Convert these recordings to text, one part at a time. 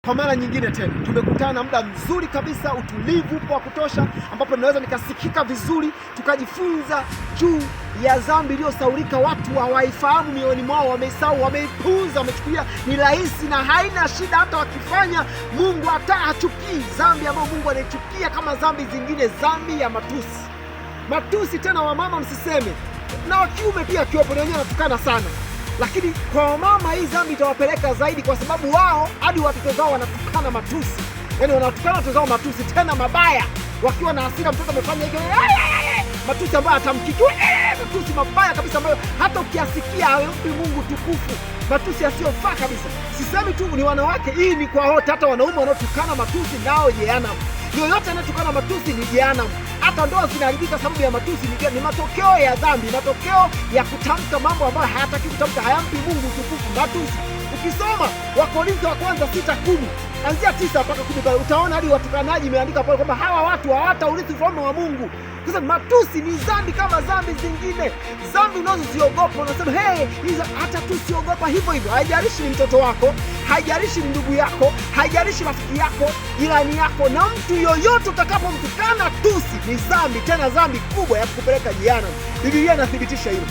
Kwa mara nyingine tena tumekutana muda mzuri kabisa, utulivu upo wa kutosha, ambapo naweza nikasikika vizuri, tukajifunza juu ya dhambi iliyosaulika. Watu hawaifahamu mioyoni mwao, wameisahau, wameipuuza, wamechukulia ni rahisi na haina shida. Hata wakifanya Mungu hata hachukii dhambi ambayo Mungu anaichukia kama dhambi zingine, dhambi ya matusi. Matusi tena, wamama msiseme, na wa kiume pia akiwepo, na wenyewe wanatukana sana lakini kwa wamama hii dhambi itawapeleka zaidi, kwa sababu wao hadi watoto zao wanatukana matusi, yaani wanatukana watoto zao matusi tena mabaya, wakiwa na hasira. Mtoto amefanya hiki, matusi ambayo atamkiki, matusi mabaya kabisa ambayo hata ukiasikia hayampi Mungu tukufu, matusi yasiyofaa kabisa. Sisemi tu ni wanawake, hii ni kwa wote, hata wanaume wanaotukana matusi nao jehanamu. Yoyote anayetukana matusi ni jehanamu. Hata ndoa zinaharibika sababu ya matusi, ni matokeo ya dhambi, matokeo ya kutamka mambo ambayo hayataki kutamka, hayampi Mungu utukufu. Matusi. Ukisoma Wakorintho wa kwanza 6:10 anzia 9 mpaka 10 pale utaona hadi watukanaji imeandika pale kwamba hawa watu hawataurithi ufalme wa Mungu. Sasa matusi ni dhambi kama dhambi zingine, dhambi unazoziogopa unasema hey, hizo hata tu siogopa hivyo hivyo. Haijalishi ni mtoto wako, haijalishi ni ndugu yako, haijalishi rafiki yako, jirani yako, na mtu yoyote utakapomtukana tusi ni dhambi, tena dhambi kubwa ya kukupeleka jehanamu. Biblia inathibitisha hilo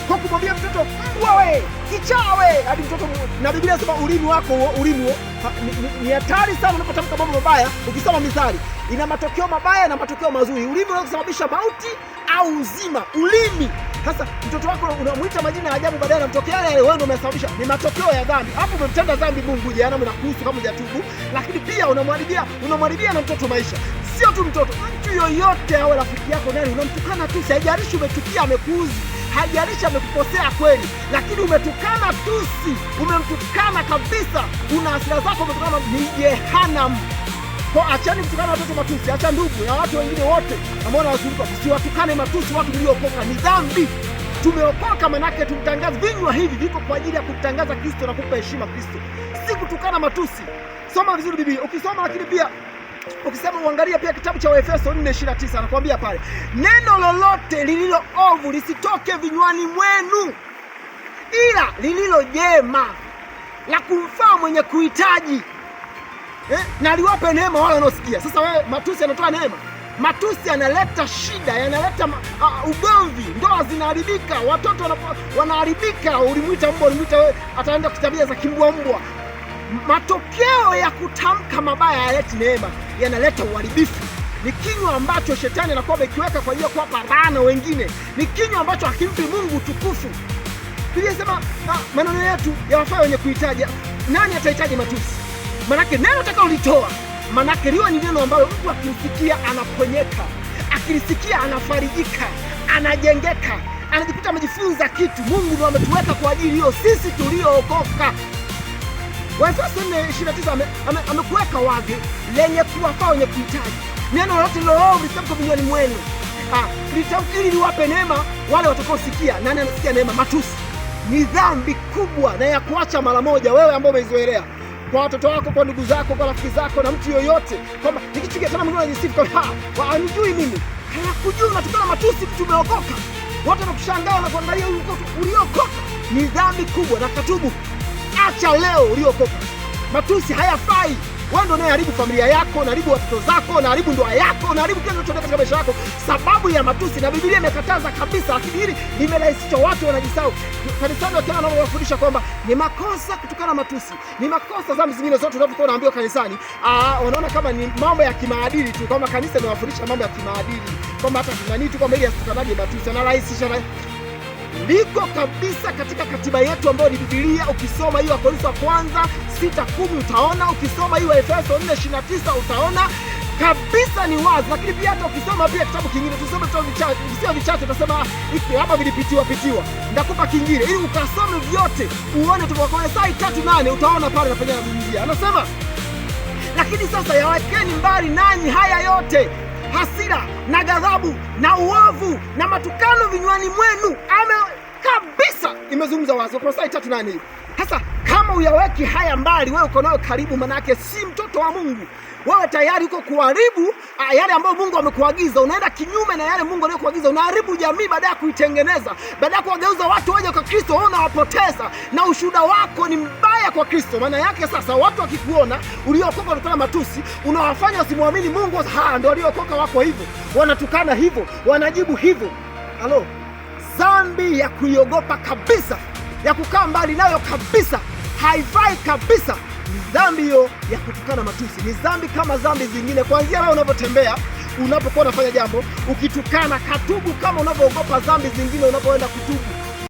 kwa kumwambia mtoto mbwa we, kichaa we, hadi mtoto. Na Biblia inasema ulimi wako huo, ulimi huo ni hatari sana unapotamka mambo mabaya. Ukisoma Mithali ina matokeo mabaya na matokeo mazuri. Ulimi unaweza kusababisha mauti au uzima. Ulimi sasa, mtoto wako unamuita majina ya ajabu, baadaye anamtokea yale yale, wewe ndio umesababisha. Ni matokeo ya dhambi. Hapo umemtenda dhambi Mungu, jehanamu inakuhusu kama hujatubu, lakini pia unamharibia na mtoto maisha. Sio tu mtoto, mtu yoyote awe rafiki yako nani, unamtukana tusi, haijalishi umechukia, amekuuzi, haijalishi amekukosea kweli, lakini umetukana tusi, umemtukana kabisa, una hasira zako, umetukana, ni jehanamu. Kwa achani kutukana watoto matusi, acha ndugu na watu wengine wote ambao wanawazunguka, msiwatukane matusi watu mliokoka, ni dhambi. Tumeokoka manake tumtangaze. Vinywa hivi viko kwa ajili ya kumtangaza Kristo na kumpa heshima Kristo, si kutukana matusi. Soma vizuri Biblia ukisoma, lakini pia ukisema uangalia pia kitabu cha Waefeso 4:29 anakuambia pale, neno lolote lililo ovu lisitoke vinywani mwenu, ila lililo jema la kumfaa mwenye kuhitaji, na liwape neema wale wanaosikia. Sasa wewe, matusi yanatoa neema? Matusi yanaleta shida, yanaleta ugomvi, ndoa zinaharibika, watoto wanaharibika. Ulimwita mbwa, ulimwita wewe, ataenda kutabia za kimbwa mbwa. Matokeo ya kutamka mabaya hayaleti neema, yanaleta uharibifu. Ni kinywa ambacho shetani anakuwa amekiweka kwa ajili ya kuwapa laana wengine. Ni kinywa ambacho hakimpi Mungu utukufu. Biblia inasema maneno yetu yawafaa wenye kuhitaji. Nani atahitaji matusi? Manake neno utakalolitoa, manake liwe ni neno ambalo mtu akilisikia anaponyeka, akilisikia anafarijika, anajengeka, anajikuta amejifunza kitu. Mungu ndiye ametuweka kwa ajili hiyo sisi tuliookoka. Waefeso 4:29 amekuweka wazi lenye kuwafaa wenye kuhitaji. Neno lolote lililo litamka vinywani mwenu ili liwape neema wale watakaosikia. Nani anasikia neema? Matusi ni dhambi kubwa na ya kuacha mara moja, wewe ambao umeizoelea kwa watoto wako, kwa ndugu zako, kwa rafiki zako na mtu yoyote, kwamba nikichukia tena mwingine anajisifu kwamba anijui mimi. Hayakujui, unatukana matusi, mtu umeokoka, watu wanakushangaa, wanakuangalia, uliokoka. Ni dhambi kubwa na katubu. Acha leo uliokoka. Matusi hayafai. Wewe ndio unayeharibu familia yako, unaharibu watoto zako, unaharibu ndoa yako, unaharibu kila kinachoendelea katika maisha yako sababu ya matusi, na Biblia imekataza kabisa, lakini hili limerahisishwa, watu wanajisahau. Kanisani wakiona wanawafundisha kwamba ni makosa kutukana matusi, ni makosa dhambi zingine zote unavyokuwa unaambiwa kanisani, wanaona kama ni mambo ya kimaadili tu, kwamba kanisa linawafundisha mambo ya kimaadili, kwamba hata kinani tu, kwamba ili asitukanage matusi, anarahisisha liko kabisa katika katiba yetu ambayo ni Biblia. Ukisoma hiyo Wakorintho wa kwanza 6:10 utaona, ukisoma hiyo Efeso 4:29 utaona kabisa ni wazi. Lakini pia hata ukisoma pia kitabu kingine, tusome vitabu vichache, sio vichache, utasema hiki hapa vilipitiwa pitiwa, ndakupa kingine ili ukasome vyote uone. Wakolosai 3:8 utaona pale na penye anazungumzia, anasema lakini sasa yawekeni mbali nanyi haya yote, hasira na ghadhabu na uovu na matukano vinywani mwenu. Ame kabisa imezungumza wazi Wakolosai 3:8 hiyo. Sasa kama Kama uyaweki haya mbali, wewe uko nayo karibu, manake si mtoto wa Mungu. Wewe tayari uko kuharibu yale ambayo Mungu amekuagiza. Unaenda kinyume na yale Mungu aliyokuagiza, unaharibu jamii baada ya kuitengeneza, baada ya kuwageuza watu waje kwa Kristo, wewe unawapoteza, na ushuhuda wako ni mbaya kwa Kristo. Maana yake sasa watu wakikuona uliokoka unatoa matusi, unawafanya wasimwamini Mungu. Ha, ndio waliokoka wako hivyo, wanatukana hivyo, wanajibu hivyo. Halo, dhambi ya kuiogopa kabisa, ya kukaa mbali nayo kabisa, haifai kabisa, ni dhambi hiyo ya kutukana matusi. Ni dhambi kama dhambi zingine. Kuanzia wewe unavyotembea, unapokuwa unafanya jambo, ukitukana, katubu kama unavyoogopa dhambi zingine unapoenda kutubu.